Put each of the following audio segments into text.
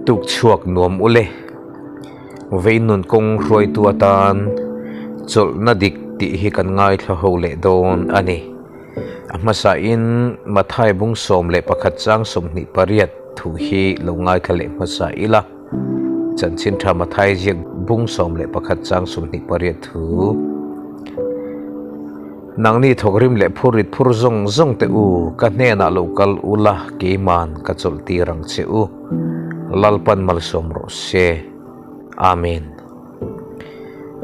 Tuk chhuak nuam ule. Vei nun kawng hruaitu atan chawlhna dik tih hi kan ngaithla ho leh dawn a ni. A hmasain Mathai bung 11 chang 28 thu hi lo ngaithla leh hmasa ila. Chanchin tha Mathai ziak bung 11 chang 28 thu. Nangni thawkrim leh phurrit phur zawng zawng te u, ka hnenah lo kal ula, keiman ka chawlh tir ang che u. Lalpan malsawm rawh se. Amen.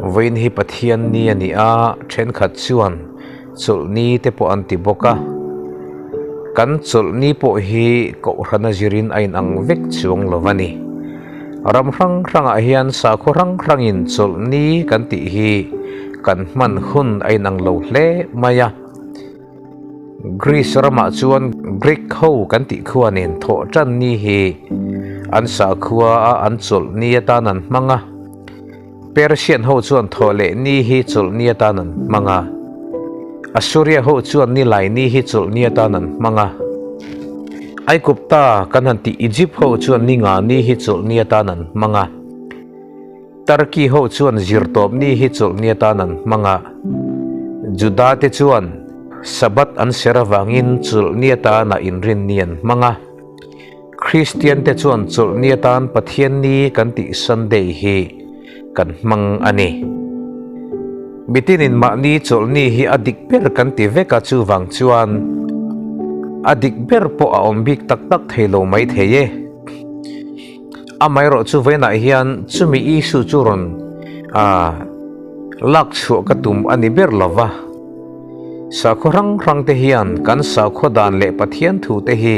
Vawiin hi Pathian ni a ni a, thenkhat chuan chawlh ni te pawh an ti bawk a. Kan chawlh ni pawh hi Kohhrana zirin a inang vek chuang lo a ni. Ram hrang hrangah hian sakhaw hrang hrangin chawlh ni kan tih hi kan hman hun a inang lo hle mai a. Greece ramah chuan Greek ho kan tih khuanin thawh tan ni hi an sakhua a an chawlh ni atan an hmang a. Persian ho chuan thawh leh ni hi chawlh ni atan an hmang a. Assuria ho chuan ni lai ni hi chawlh ni atan an hmang a. Aigupta kan han tih Egypt ho chuan ni nga ni hi chawlh ni atan an hmang a. Turkey ho chuan zirtawp ni hi chawlh ni atan an hmang a. Juda te chuan Sabbath an ser avangin chawlh ni atana inrin ni an hmang a. Kristian te chuan chawlh ni atan Pathian ni kan tih Sunday hi kan hmang a ni. Mitinin mahni chawlh ni hi a dik ber kan ti vek a, chuvang chuan a dik ber pawh a awm bik tak tak thei lo mai thei e. Amaherawh chu vawiinah hian chumi issue chu rawn lak chhuah ka tum a ni ber lo va. Sakhaw hrang hrang te hian kan sakhaw dan leh Pathian thu te hi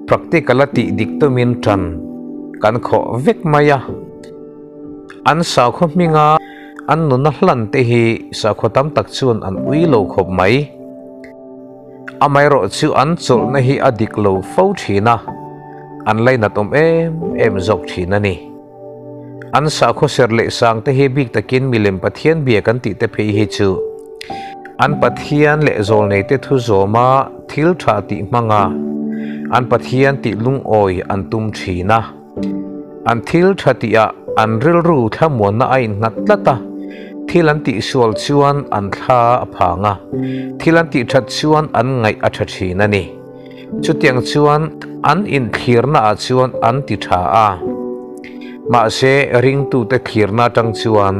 practical a tih dik tumin tan kan khawh vek mai a. An sakhaw hminga an nuna hlan te hi sakhaw tam tak chuan an ui lo khawp mai. Amaherawh chu an chawlhna hi a dik lo fo thin a, an lainat awm em em zawk thin a ni. An sakhaw ser leh sang te hi bik takin milem Pathian bia kan tih te phei hi chu an Pathian leh zawlnei te thu zawma thil tha tih hmanga an Pathian tih lungawi an tum thin a. An thil tha tihah an rilru thlamuanna a innghat tlat a, thil an tihsual chuan an thla a phang a, thil an tih that chuan an ngaih a tha thin a ni. Chutiang chuan an inthlirna ah chuan an ti tha a. Mahse, ringtute thlirna atang chuan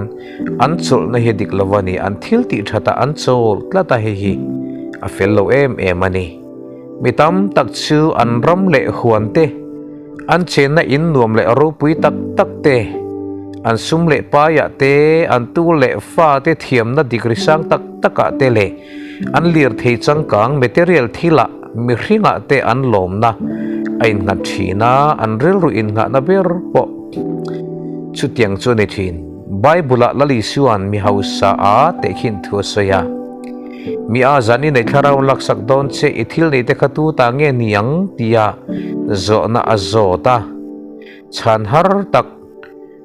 an chawlhna hi dik lo a ni, an thil tih thatah an chawl tlat a, hei hi a fel lo em em a ni. Mi tam tak chu an ram leh huan te, an chenna in nuam leh ropui tak tak te, an sum leh paiah te, an tu leh fa te thiamna degree sang tak takah te leh An lirthei changkang material thilah mihringah te an lawmna a innghat thin a, an rilru innghahna ber pawh chutiang chu a ni thin. Bible-ah Lal Isua'n mi hausa a tehkhin thu a sawi a, Mi a zan i nei thlarau laksak dawn che, i thil neite kha tu ta nge ni ang? tia zawhna a zawt a, chhan har tak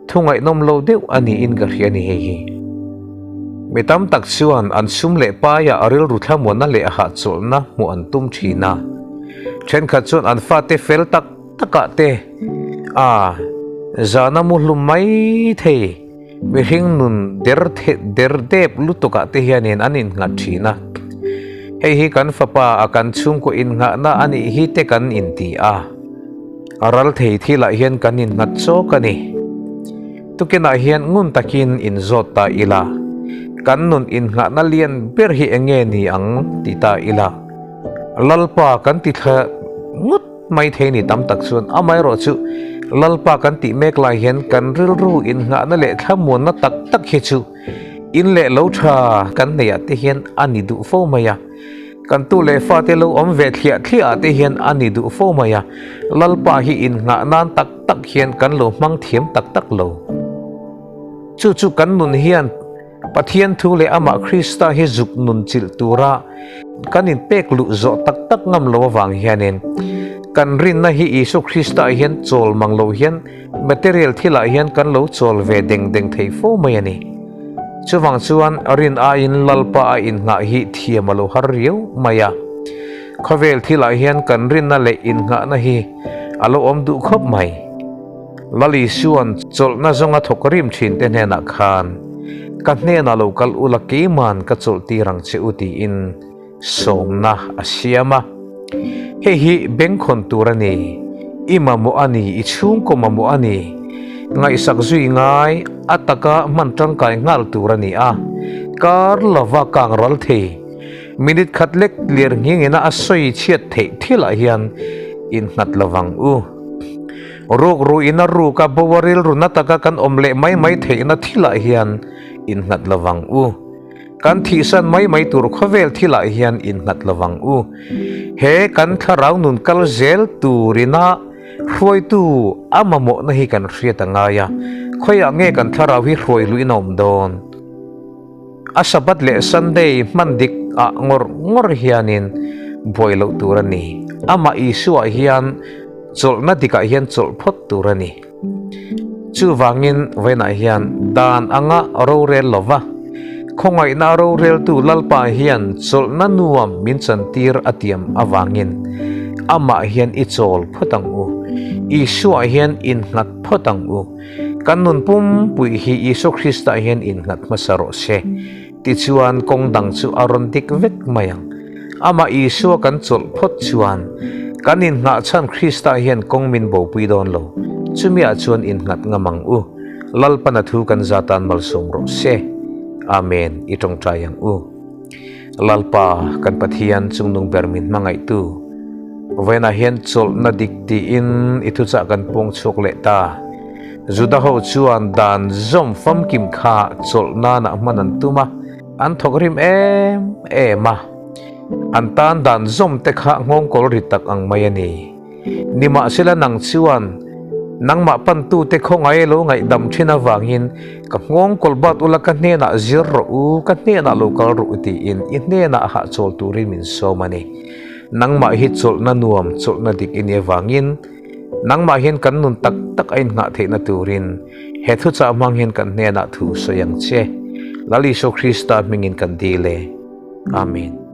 Thu ngaihnawm lo deuh a niin ka hria ni hei hi. Mi tam tak chuan an sum leh paiah a rilru thlamuanna leh hahchawlhna hmuh an tum thin a. Thenkhat chuan an fate fel tak takah te a zana mu hlum mai thei mihring nun der der dep lutukah te hianin an innghat thin a. Hei hi kan fapa a kan chhungkaw innghahna a nih hi te kan inti a. A ral thei thilah hian kan innghat chawk a ni. Tukinah hian ngun takin inzawt ta ila, kan nun innghahna lian ber hi eng nge ni ang ti ta ila, Lalpa kan ti thla ngut mai thei ni tam tak chuan amaherawh chu Lalpa kan tih mek lai hian kan rilru innghahna leh thlamuanna tak tak hi chu in leh lo tha kan neihah te hian a ni duh fo mai a. Kan tu leh fate lo awm ve thliah thliah ah te hian a ni duh fo mai a, Lalpa hi innghah nan tak tak hian kan lo hmang thiam tak tak lo. Chu chu kan nun hian Pathian thu leh amah Krista hi zuk nun chilh tura kan inpek luh zawh tak tak ngam lo avang hianin kan rinna hi Isua Krista ah hian chawl mang lo hian material thilah hian kan lo chawl ve deng deng thei fo mai a ni. Chuvang chuan rin aiin Lalpa a innghah hi thiam a lo har riau mai a. Khawvel thilah hian kan rinna leh innghahna hi a lo awm duh khawp mai. Lal Isua'n chawlhna zawnga thawk rim thin te hnenah khan, Ka hnenah lo kal ula keiman ka chawlh tir ang che u tiin sawmna a siam a. Hei hi bengkhawn tur a ni, i mamawh a ni, i chhungkaw mamawh a ni, ngaihsak zui ngai a taka hman tangkai nghal tur a ni a, kar lova kang ral thei. Minute khat lek tlir nghingina a sawi chhiat theih thilah hian innghat lovang u. Rukru in a ruk a, bo a rilru na taka kan awm leh mai mai theihna thilah hian innghat lovang u. Kan thihsan mai mai tur khawvel thilah hian innghat lovang u. He kan thlarau nun kal zel turina hruaitu a mamawhna hi kan hriat a ngai a, khawiah nge kan thlarau hi hruai luin a awm dawn? A Sabbath leh Sunday hman dik ah ngawr ngawr hianin buai loh tur a ni. Amah Isua hian chawlhna dikah hian chawlh phawt tur a ni. Chuvangin vawiinah hian dan anga rorel lova khawngaihna roreltu Lalpa hian chawlhna nuam min chantir a tiam avangin amah hian i chawl phawt ang u. Isua hian innghat phawt ang u. Kan nun pumpui hi Isua Krista hian innghat hmasa rawh se. Tichuan kawng dang chu a rawn dik vek mai ang. Amah Isua kan chawlh phawt chuan kan inngah chhan Krista hian kawng min bopui dawn lo. Chumiah chuan innghat ngam ang u. Lalpan a thu kan zatan malsawm rawh se. Amen. I tawngtai ang u. Lalpa, kan Pathian chungnung ber min hmangaihtu, vawiinah hian chawlhna dik tiin i thuchah kan puang chhuak leh ta. Juda ho chuan dan zawm famkim kha chawlh nanah hman an tum a, an thawk rim em em a. An tan dan zawm te kha nghawngkawl ri tak ang mai a ni. Nimahsela nang chuan nangmah pantute khawngaih lo ngaihdam thin avangin ka nghawngkawl bat ula ka hnenah zir rawh u, ka hnenah lo kal rawh u tiin i hnenah hahchawl turin min sawm a ni. Nangmah hi chawlhna nuam, chawlhna dik i nih avangin nangmah hian kan nun tak tak a innghah theihna turin he thuchah hmang hian kan hnenah thu sawi ang che. Lal Isua Krista hmingin kan dil e. Amen.